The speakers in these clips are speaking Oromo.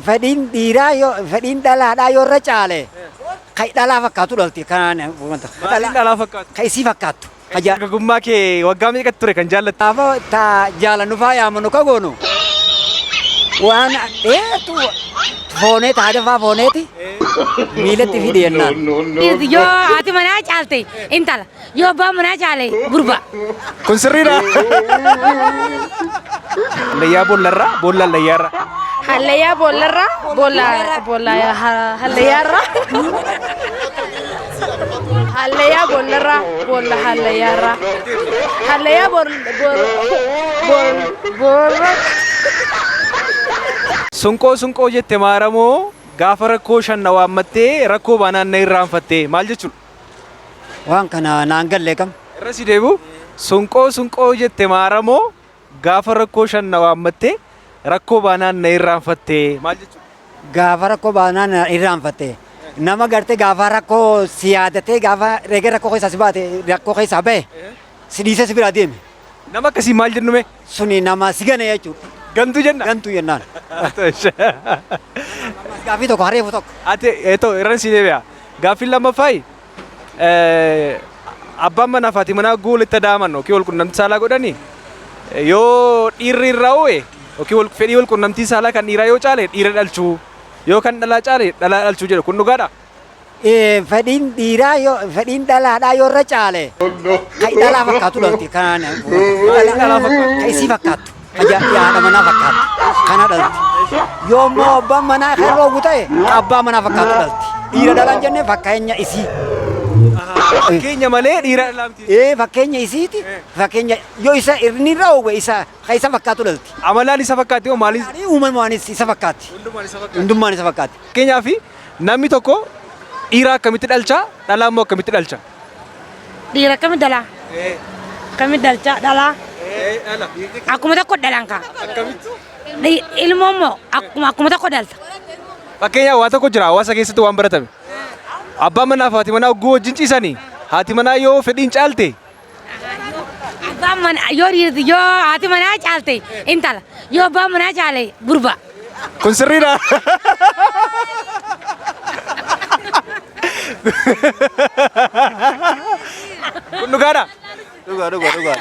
Fedhiin dhiiraa yoo fedhiin dhalaadhaa yoo irra caale kan dhalaa fakkaatu dhalti kan Maaliin dhalaa fakkaatu? Kan isii fakkaattu. Ka ja- Dargaggummaa kee waggaa meeqatti ture kan jaallatte? Gaafa ta jaalannu faa yaamanu ka goonu waan dheertu foonee taate faa fooneeti miilatti fidi jennaan. Dhiirti yoo haati manaa caalte intala yoo abbaan manaa caale gurba. Kun sirriidha. Hallayyaa boollarraa boolla hallayyaarra. Hallayyaa boollarraa boolla boolla hallayyaarraa. Hallayyaa boollarraa boolla hallayyaarraa. Hallayyaa bool bool bool boolra. Sunqoo sunqoo jette maaramoo gaafa rakkoo shan na waammattee rakkoo baanaan na irraanfattee maal jechuudha? Waan kana naan gallee kam. Irra si deebi'u sunqoo sunqoo jette maaramoo gaafa rakkoo shan na waammattee rakkoo baanaan na irraanfattee maal jechuudha? Gaafa rakkoo baanaan na irraanfatte. Nama gartee gaafa rakkoo si yaadatee gaafa reegee rakkoo keessaa si baate rakkoo keessaa bahe si dhiisee si biraa deeme. Nama akkasii maal jennu mee? Suni nama si gane jechuudha. Gantuu jenna? Gantuu jennaan. Gaaffii tokko hareefu tokko. Ati eetoo irran si deebi'a. Gaaffiin lammaffaayi abbaan manaa fi haati manaa hogguu walitti adaaman yookiin wal qunnamtii saalaa godhani yoo dhiirri irraa ho'e yookiin wal fedhii wal qunnamtii saalaa kan dhiiraa yoo caale dhiira dhalchuu yoo kan dhalaa caale dhalaa dhalchuu jedhu kun dhugaadha. Fedhiin dhiiraa yoo fedhiin dhalaadhaa yoo irra caale kan dhalaa fakkaatu dhalti kan dhalaa fakkaatu? Kan isii fakkaattu kan haadha manaa fakkaattu kana dhalti. Yoo immoo abbaan manaa kan roogu ta'e kan abbaa manaa fakkaatu dhalti. Dhiira dhalaan jennee fakkeenya isii. Fakkeenya malee dhiira dhalaa miti. Ee fakkeenya isiiti fakkeenya yoo isa inni irra oowwe isa kan isa fakkaatu dhalti. Amalaan isa fakkaatti moo maaliin? Uumamaanis isa fakkaatti. Hundumaan isa fakkaatti. Hundummaan isa fakkaatti. Fakkeenyaaf namni tokko dhiira akkamitti dhalcha dhalaa immoo akkamitti dhalcha? Dhiira akkamitti dhalaa? Akkamitti dhalcha dhalaa? Akkuma tokko dhalaan kaa. Ilmoo immoo akkuma akkuma tokko dhalta. Fakkeenyaaf waa tokko jira hawaasa keessatti waan baratame. Abbaan manaa fi haati manaa hogguu wajjin ciisanii haati manaa yoo fedhiin caalte Abbaan mana yoo dhiirti yoo haati manaa caalte intala yoo abbaan manaa caale gurba. Kun sirriidha. Kun dhugaadha. Dhugaa dhugaa dhugaa.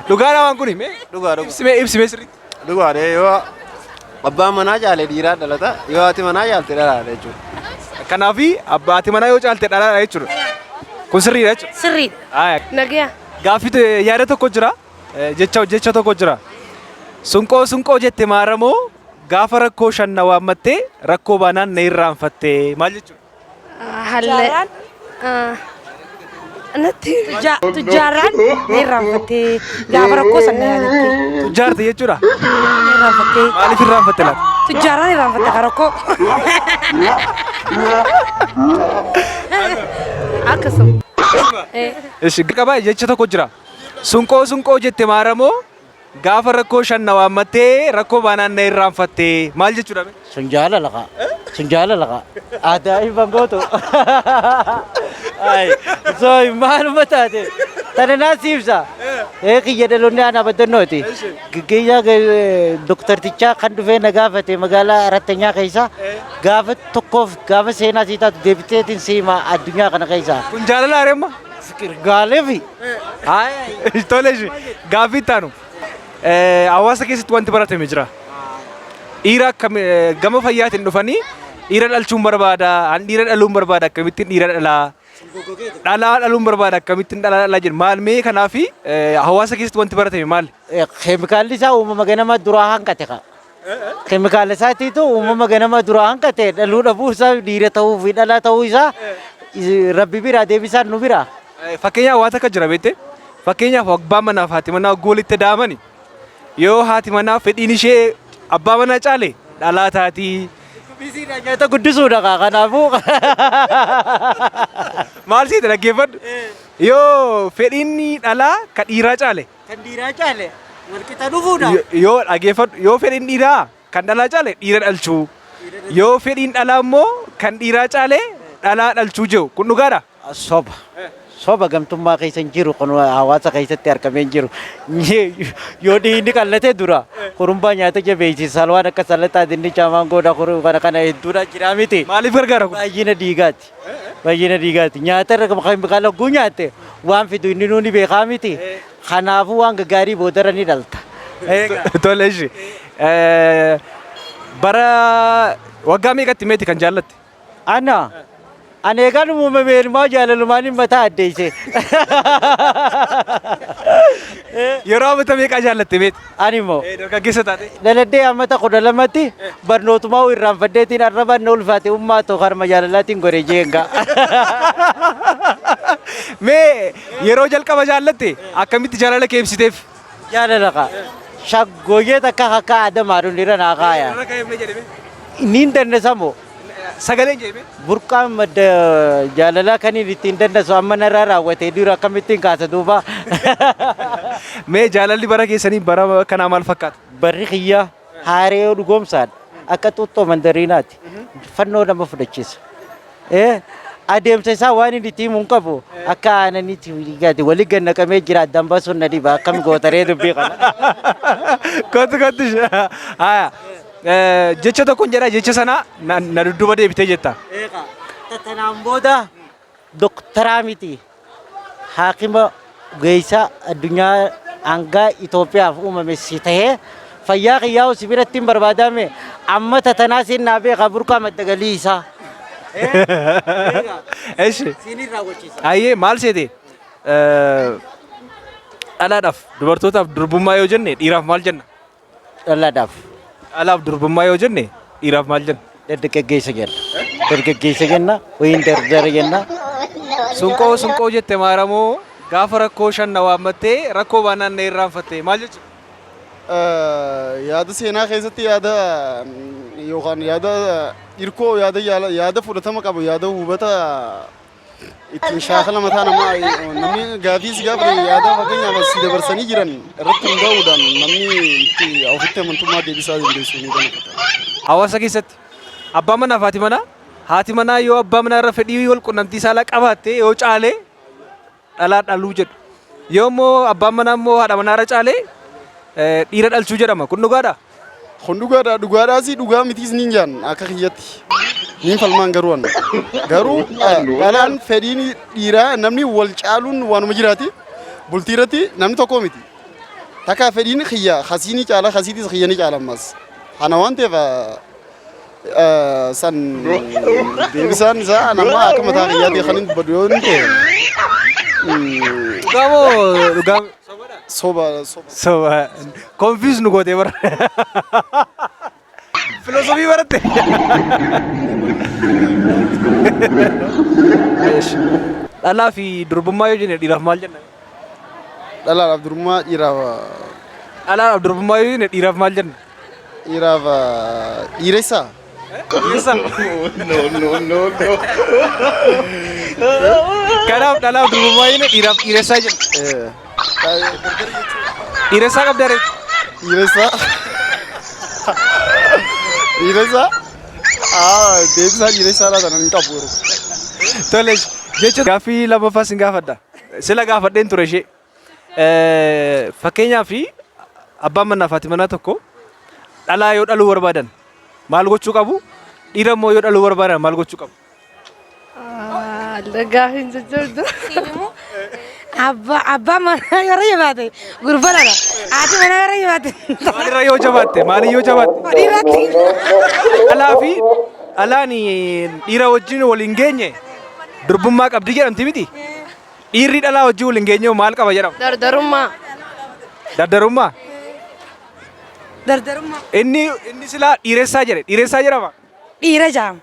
Dhugaadha waan kuni mee? Dhugaa dhugaa. Ibsimee ibsimee sirriitti. Dhugaadha yoo abbaan manaa caale dhiiraa dhalata yoo haati manaa caalte dhalaadha jechuudha. Kanaafi abbaati manaa yoo caalte dhalaadha jechuudha. Kun sirriidha jechuudha. Sirriidha. Aya. Nagaya. Gaaffii yaada tokko jira. Jecha jecha tokko jira. Sunqoo sunqoo jette maaramoo gaafa rakkoo shan na waammattee rakkoo baanaan na irraanfattee maal jechuudha? Halle. Natti. Tujjaarraan na irraanfattee gaafa rakkoo san na yaadattee. Tujjaarte jechuudha. Na irraanfattee. Maaliif irraanfatte laata? Tujjaarraan irraanfatte ka rakkoo. Akkasuma. Ishi qabaa jecha tokko jira. Sunqoo sunqoo jette maaramoo gaafa rakkoo shan na waammattee rakkoo baanaan na irraanfattee maal jechuudha? mee? Sun jaalala kaa. Sun jaalala kaa. Ajaa'iba gootu. Ay, so maaluma taate. Tana naa si ibsa. Ee kiyya dhaloonni aanaa baddannooti. Kiyya doktartichaa kan dhufee na gaafate magaalaa Arattanyaa keessa gaafa tokkoof gaafa seenaa sii taatu deebiteetiin si hima addunyaa kana keessa. Kun jaalala areemma? Gaaleefi. Ay. Tole ishi gaaffii itti aanu. Hawaasa keessatti wanti baratame jira. Dhiira akkami gama fayyaatiin dhufanii dhiira dhalchuun barbaada, an dhiira dhaluun barbaada akkamittiin dhiira dhalaa. Dhalaa dhaluun barbaada akkamittiin dhalaa dhalaa jedhu maal mee kanaafi hawaasa keessatti wanti baratame maal? Keemikaalli isaa uumama ganama duraa hanqate kaa. Keemikaala isaatiitu uumama ganama duraa hanqate dhaluu dhabuu isaa dhiira ta'uu fi dhalaa ta'uu isaa rabbi biraa deebisaan nu biraa. Fakkeenyaaf waan takka jira beekte fakkeenyaaf abbaan manaa fi haati manaa hogguu walitti daamani yoo haati manaa fedhiin ishee abbaa manaa caale dhalaa taatii. Bisiidhaan nyaata guddisuudha kaa kanaafuu. Maal siite dhaggeeffadhu yoo fedhiin dhalaa ka dhiiraa caale. Kan dhiiraa caale walqixa dhufuudha. Yoo dhaggeeffadhu yoo fedhiin dhiiraa kan dhalaa caale dhiira dhalchuu yoo fedhiin dhalaa immoo kan dhiiraa caale dhalaa dhalchuu jiru. Kun dhugaadha? Soba. Soba gamtummaa keessa hin jiru kun hawaasa keessatti argamee hin jiru. Yoo dhiigni qallatee dura kurumbaa nyaata jabeessisa salwaan akka salaxaa dinnicha maangoodha kana kana hedduudha jira miti. Maaliif gargaara kun? Baay'ina dhiigaati. Baay'ina dhiigaati. Nyaata irra kan hogguu nyaatte waan fidu inni nuuni beekaa miti. Kanaafuu waan gaggaarii boodarra ni dhalta. Tole ishee. Bara waggaa meeqatti meeti kan jaallatte? Ana ani eegaan uumame ilmaa jaalalumaan mataa addeesse. Yeroo amata meeqaa jaallatte meeti? Ani immoo Dargaggeessa taate. Dhaladhee ammata 12tti barnootumaa irraanfadheetiin arrabaan na ulfaate ummaa too harma jaalalaatiin godhe jeenga. Mee yeroo jalqaba jaallatte akkamitti jaalala kee ibsiteef? Jaalala kaa. Shaggooyyee takka akka adamaa dhundhira naa kaaya. Niin dandasamoo. Sagaleen jedhame. Burqaan madda jaalalaa kan inni ittiin dandasu amma narraa raawwatee dura akkamittiin kaasa duuba. Mee jaalalli bara keessanii bara kanaa maal fakkaata? Barri kiyya haaree dhugoomsaadha. Akka xuuxxoo mandariinaati. Fannoo nama fudhachiisa. Adeemsa isaa waan inni itti himu hin qabu. Akka aananiitti gaati walii gannaqamee jira addaan baasuun na dhiba akkam gootaree dubbii kana. Kottu kottu. Haya. Jecha tokkoon jedha jecha sana na dudduuba deebitee jetta. Tanaan booda doktaraa miti haakima geessaa addunyaa hangaa Itoophiyaaf uumame si tahee fayyaa kiyyaa'u si biratti hin barbaadame amma tatanaa siin naa beekaa burqaa madda galii isaa. Eshi. Siinin raawwachiisa. Ayyee maal seete? Dhalaadhaaf dubartootaaf durbummaa yoo jenne dhiiraaf maal jenna? Dhalaadhaaf. Dhalaaf durbummaa yoo jenne dhiiraaf maal jenna? Dargaggeessa jenna. Dargaggeessa jenna wayiin dardara jenna. Sunqoo sunqoo jette maaramoo gaafa rakkoo shan na waammattee rakkoo baanaan na irraanfatte maal jechuudha? Yaada seenaa keessatti yaada yookaan yaada hirkoo yaada yaada fudhatama qabu yaada hubata ittiin shaakala mataa namaa namni gaafii si gaafate yaada fakkeenyaaf si dabarsanii jiran irratti hundaa'uudhaan namni itti ofitti amantummaa deebisaa dandeessu ni danda'a. Hawaasa keessatti abbaa manaa fi haati manaa haati manaa yoo abbaa manaa irra fedhii wal qunnamtii saalaa qabaatte yoo caale dhalaa dhaluu jedhu. Yoo immoo abbaan manaa immoo haadha manaa irra caale dhiira dhalchuu jedhama. Kun dhugaadhaa? Kun dhugaadha dhugaadhaas dhugaa mitiis niin jaan akka kiyyatti. Niin falmaan garuu an. Garuu dhalaan fedhiin dhiiraa namni wal caaluun waanuma jiraati. Bultii irratti namni tokko miti. Takka fedhiin kiyya kasii ni caala kasiitis kiyya ni caala ammas. Kana waan ta'eef san deebisaan isaa nama akka mataa kiyyaatti kan hin dubbadhu yoo inni ta'e. Dhugaa moo dhugaa? Soba soba. Soba. Confuse nu gootee bara. Filosoofii baratte. Dhalaa fi durbummaa yoo jenne dhiiraaf maal jenna? Dhalaadhaaf durbummaa dhiiraaf. Dhalaadhaaf durbummaa yoo jenne dhiiraaf maal jenna? Dhiiraaf dhiiressa. Dhiiressa. No no no no. Kanaaf dhalaaf durbummaa yoo jenne dhiiraaf dhiiressaa jenna. Dhiiressaa qabda ree? Dhiiressa. Dhiiressa. Deebisaa dhiireessaadhaa sana hin qabu yeroo. Tole jecha gaaffii lammaffaa sin gaafadha. Sila gaafadheen ture ishee. Fakkeenyaaf abbaan manaa fi haati manaa tokko dhalaa yoo dhaluu barbaadan maal gochuu qabu? Dhiira immoo yoo dhaluu barbaadan maal gochuu qabu? Gaaffiin jajjabdu. Abbaa abbaa manaa yeroo jabaate gurba lala. Haati manaa yeroo jabaate. Maalirra yoo jabaatte? Maaliin yoo jabaatte? Dhiiratti. Dhalaa fi dhalaan dhiira wajjin wal hin geenye durbummaa qabdi jedhamti miti? Dhiirri dhalaa wajjin wal hin geenye maal qaba jedhama? Dardarummaa. Dardarummaa? Dardarummaa. Inni inni silaa dhiiressaa jedhe. Dhiiressaa jedhama. Dhiira jaama.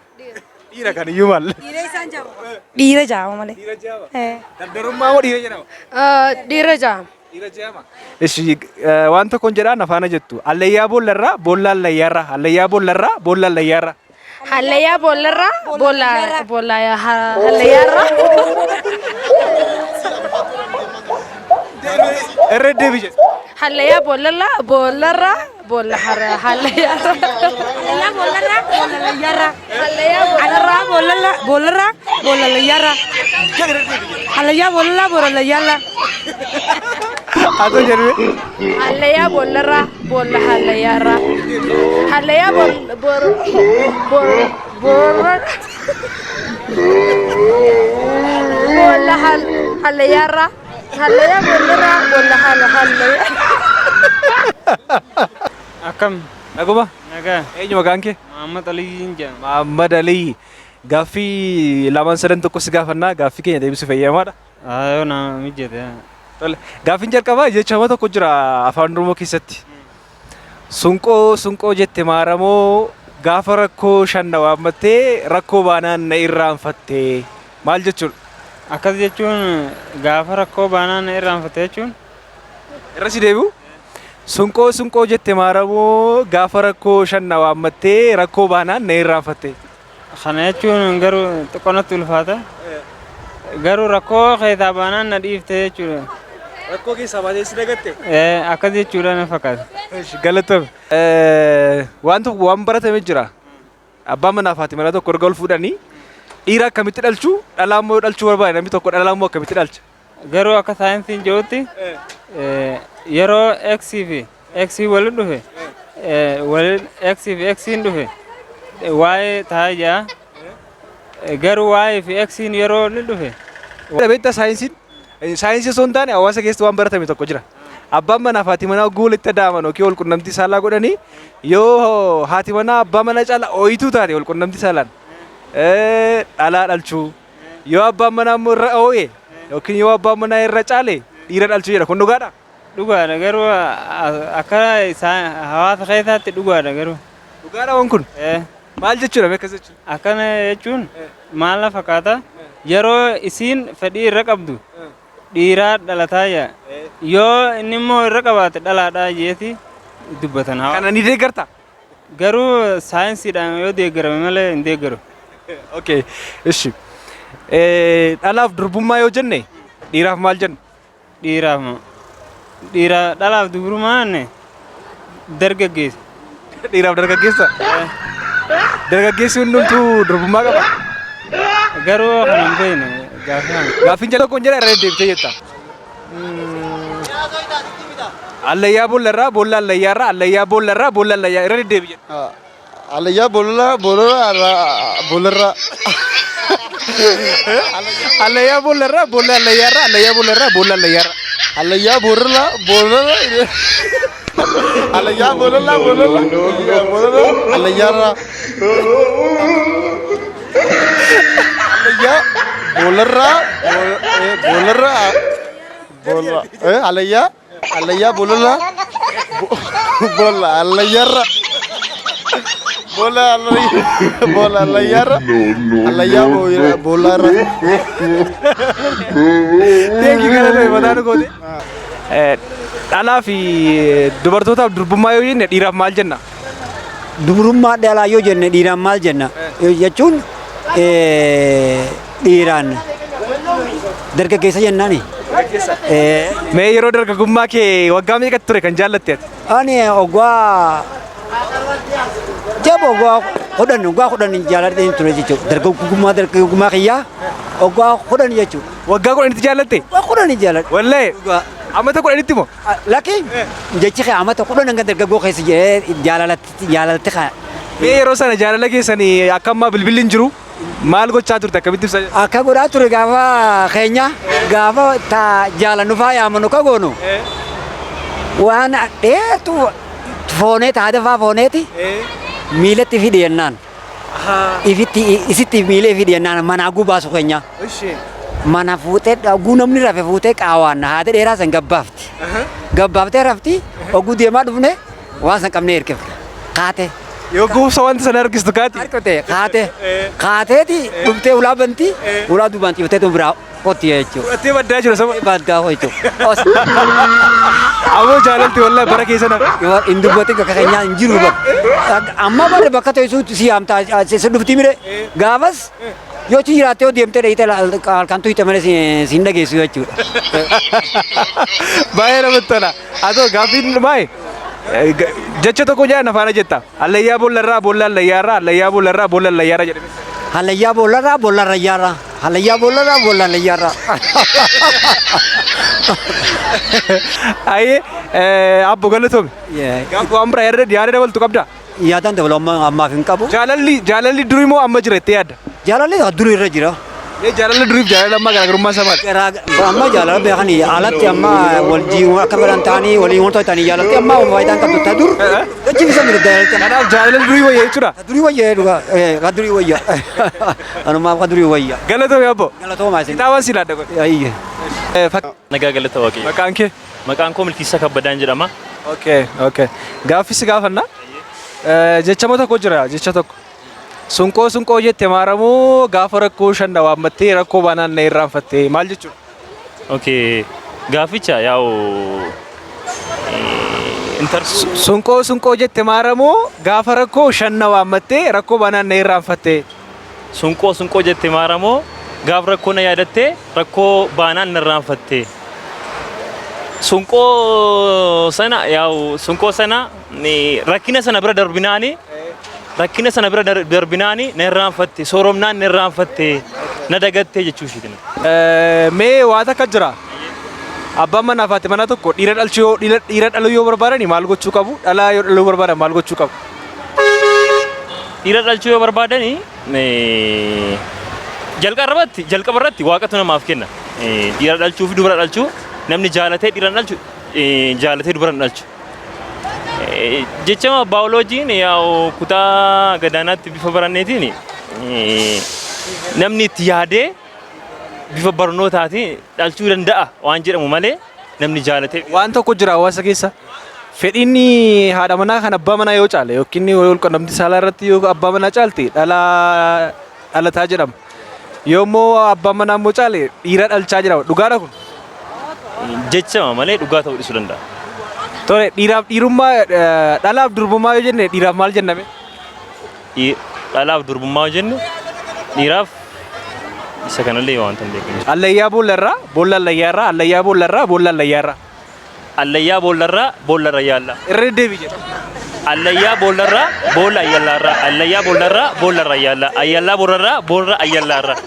Dhiira kan iyyuu maal? Dhiira isaan jaama. Dhiira jaama malee. Dhiira jaama. Eh. Dardarummaa moo dhiira jedhama? Dhiira jaama. Dhiira jaama. Ishi waan tokkoon jedhaa na faana jettu. Allayyaa boollarraa boolla allayyaarraa. Allayyaa boollarraa boolla allayyaarraa. Hallayyaa boollarraa boolla boolla hallayyaarraa. Irra deebi jedhe. Hallayyaa boollarraa boollarraa boolla hallayyaarraa. Hallayyaa boollarraa boollallayyaarraa. Hallayyaa Hallayyaa boollarraa boollarraa boollallayyaarraa. Hallayyaa boollarraa boollallayyaarraa. Haa ta'u jedhame. Hallayyaa boollarraa boolla hallayyaarraa. Hallayyaa bool boor boor boorra boolla hallayyaarraa. Hallayyaa boollarraa boolla hallayyaa. Akkam. Naguma? Nagaa. Eenyu maqaan kee? Muhammad Aliyyiin jedhama. Muhammad Aliyyi. Gaaffii lamaan sadan tokko si gaafannaa, gaaffii keenya deebisuuf eeyyamaadha. Yoo na mijjete. Tole. Gaaffiin jalqabaa jechama tokko jira afaan Oromoo keessatti. Sunqoo sunqoo jette maaramoo gaafa rakkoo shan na waammattee rakkoo baanaan na irraanfattee, maal jechuudha? Akkas jechuun gaafa rakkoo baanaan na irraanfatte jechuun. Irra si deebi'u? Sunqoo sunqoo jette maaramoo gaafa rakkoo shan na waammattee rakkoo baanaan na irraanfatte. Kana jechuun garuu xiqqoo natti ulfaata. Garuu rakkoo keessaa baanaan na dhiifte jechuudha. Rakkoo keessaa baatee si dagatte? Akkas jechuudha na fakkaata. Galatoomi. Waan tokko waan baratame jira. Abbaan manaa fi haati manaa tokko erga ol fuudhanii dhiira akkamitti dhalchuu, dhalaa immoo dhalchuu barbaade namni tokko dhalaa immoo akkamitti dhalcha? Garuu akka saayinsiin jedhutti yeroo X fi X waliin dhufe, waliin X fi X dhufe waa'ee taa'ee jira. Garuu Y fi X yeroo inni dhufe. Beektaa, saayinsiin saayinsii osoo hin taane hawaasa keessatti waan baratame tokko jira. Abbaan manaa fi haati manaa hogguu walitti daaman yookiin wal qunnamtii saalaa godhanii, yoo haati manaa abbaa manaa caalaa ooyituu taate wal qunnamtii saalaan dhalaa dhalchuu, yoo abbaan manaa immoo irra oo'e yookiin yoo abbaan manaa irra caale dhiira dhalchuu jedha. Kun dhugaadha? Dhugaadha, garuu akka hawaasa keessaatti dhugaadha garuu. Dhugaadha waan kun? Maal jechuudha mee akkas jechuudha? Akkana jechuun maal na fakkaata, yeroo isiin fedhii irra qabdu dhiiraa dhalataa jira. Yoo inni immoo irra qabaate dhalaadhaa jeeti dubbatan. Kana ni deeggarta? Garuu saayinsiidhaan yoo deeggarame malee hin deeggaru. Okay, ishi. Dhalaaf durbummaa yoo jenne dhiiraaf maal jenna? Dhiiraaf moo? Dhiira dhalaaf dubrummaa jenne dargaggeessa. Dhiiraaf dargaggeessa? Dargaggeessi hundumtuu durbummaa qaba? Garuu kana hin beekne gaaffii kana. Gaaffiin jala tokko hin jedha, irra deddeebitee jetta. Allayyaa boollarraa boolla allayyaarraa allayyaa boollarraa boolla allayyaa irra deddeebi jedha. Allayyaa boollarraa boollarraa boollarraa. Allayyaa boollarraa boolla allayyaarraa allayyaa boollarraa boolla allayyaarraa. Allayyaa boollarraa boollarraa. Allayyaa boollarraa boollarraa boollarraa allayyaarraa. Allayyaa boollarraa boollarraa boolla allayyaa allayyaa boollarraa boolla allayyaarraa. Boolla allayyaa boolla allayyaarra allayyaa boollarra. Thank you, galatoomi, mataa nu goote. Dhalaa fi dubartootaaf durbummaa yoo jenne dhiiraaf maal jenna? Dubrummaa dhalaa yoo jenne dhiiraan maal jenna? Jechuun dhiiraan dargaggeessa jennaani. Mee yeroo dargaggummaa kee waggaa meeqatti ture kan jaallatte ati? Ani waggaa jaba waggaa 10, waggaa 10 jaaladheen ture jechuudha. Dargaggummaa kiyyaa waggaa 10 jechuudha. Waggaa 10tti jaallatte? Waggaa 10 jaaladhe. Wallee amata 10tti moo? Lakki, jechi kee amata 10 hanga dargaggoo keessa jedhee jaalalatti jaalalatti kaa. Mee yeroo sana jaalala keessanii akka ammaa bilbilli hin jiru, maal gochaa turte, akkamitti ibsaa? Akka godhaa ture gaafa keenya gaafa ta jaalannu faa yaamanu ka goonu waan dheertuu foonee taate faa fooneeti miilatti fi dhiyennaan ifitti isitti miila ifi dhiyennaan manaa gubaasu keenya mana fuutee oguu namni rafe fuutee qaawaan haadha dheeraa san gabbaafti gabbaaftee rafti, oguu deemaa dhufne waan san qabnee hirkifne kaate. Yoo guubsa wanta sana harkistu kaati. Harkote kaate kaateeti dhuftee ulaa banti, ulaa duubaan ciiftee biraa qotti jechuudha. Fudhattee baddaa jira saba. Baddaa jechuudha. Aboo jaalalti wallahi bara keessa na. Hin dubbatin, bakka keenyaa hin jiru bakka. Amma bare bakka teessu si yaamtaa si dhufti mire gaafas yoo achi jiraattee yoo deemtee dheeyitee halkan tuyte malee si hin dhageessu jechuudha. Baay'ee namatti tola. Haa ta'u, gaaffiin baay'ee Jecha tokko jedhan afaana jetta. Hallayyaa boollarraa boolla hallayyaarraa hallayyaa boollarraa boolla hallayyaarraa jedhame. Hallayyaa boollarraa boolla hallayyaarraa. Hallayyaa boollarraa boolla hallayyaarraa. Ayyee abbo galatoomi. Gaafa waan biraa yaada dabaltu qabdaa? Yaadaan dabalu amma ammaaf hin qabu. Jaalalli durii moo amma jira jettee yaadda? Jaalalli durii irra jira. Jaalalli duriif jaalalli ammaa garaagarummaa isaa maali? Amma jaalala beekanii alatti amma wal jiiwwan akka fedhan ta'anii waliin wanta ta'anii jaalalti amma faayidaan qabdu ta dur jechi isa miti jaalalti. Kanaaf jaalalli durii wayya jechuudha. Durii wayya dhugaa ka durii wayya. Anumaaf ka durii wayya. Galatoomi abbo. Galatoomaa isin. Kitaaba si laadda godhe. Ayye. Nagaa galata Waaqayyo. Maqaan kee? Maqaan koo Milkiisaa Kabbadaan jedhama. Okay, okay. Gaaffii si gaafanna. Jechama tokko jira, jecha tokko. Sunqoo sunqoo jette maaramoo gaafa rakkoo shan waammattee rakkoo baanaan na irraanfattee maal jechuudha? Okay. Gaafficha yaa'u Sunqoo sunqoo jette maaramoo gaafa rakkoo shan waammattee rakkoo baanaan na irraanfattee. Sunqoo sunqoo jette maaramoo gaafa rakkoo na yaadattee rakkoo baanaan na irraanfattee. Sunqoo sana yaa'u sunqoo sana rakkina sana bira darbinaani rakkina sana bira darbinaani na irraanfatte sooromnaan na irraanfatte na dagatte jechuu ishiitiin. Mee waa takka jira. Abbaan manaa fi haati manaa tokko dhiira dhalchuu yoo dhiira dhaluu yoo barbaadan maal gochuu qabu? Dhalaa yoo dhaluu barbaadan maal gochuu qabu? Dhiira dhalchuu yoo barbaadani jalqaba irratti waaqatu namaaf kenna. Dhiira dhalchuu fi dubara dhalchuu namni jaalatee dhiira dhalchu jaalatee dubara dhalchu. Jechama baayoloojiin yaa'u kutaa gadaanaatti bifa baranneetiin namni itti yaadee bifa barnootaatiin dhalchuu danda'a waan jedhamu malee namni jaalatee. Waan tokko jira hawaasa keessa. Fedhiin haadha manaa kan abbaa manaa yoo caale yookiin wal qunnamtii saalaa irratti yoo abbaa manaa caalte dhalaa dhalataa jedhama. Yoo immoo abbaan manaa immoo caale dhiira dhalchaa jedhama. Dhugaadha kun? Jechama malee dhugaa ta'uu dhiisuu danda'a. Tole, dhiiraaf dhiirummaa, dhalaaf durbummaa yoo jenne dhiiraaf maal jenname? Dhalaaf durbummaa yoo jenne dhiiraaf isa kanallee wanta hin beekne. Allayyaa boollarraa, boolla allayyaarraa, allayyaa boollarraa, boolla allayyaarraa. Allayyaa boollarraa, boolla allayyaarraa. Irra deddeebii jedha. Allayyaa boollarraa, boolla ayyallaarraa, allayyaa boollarraa, boolla ayyaallaa, ayyallaa boollarraa, boolla ayyallaarraa.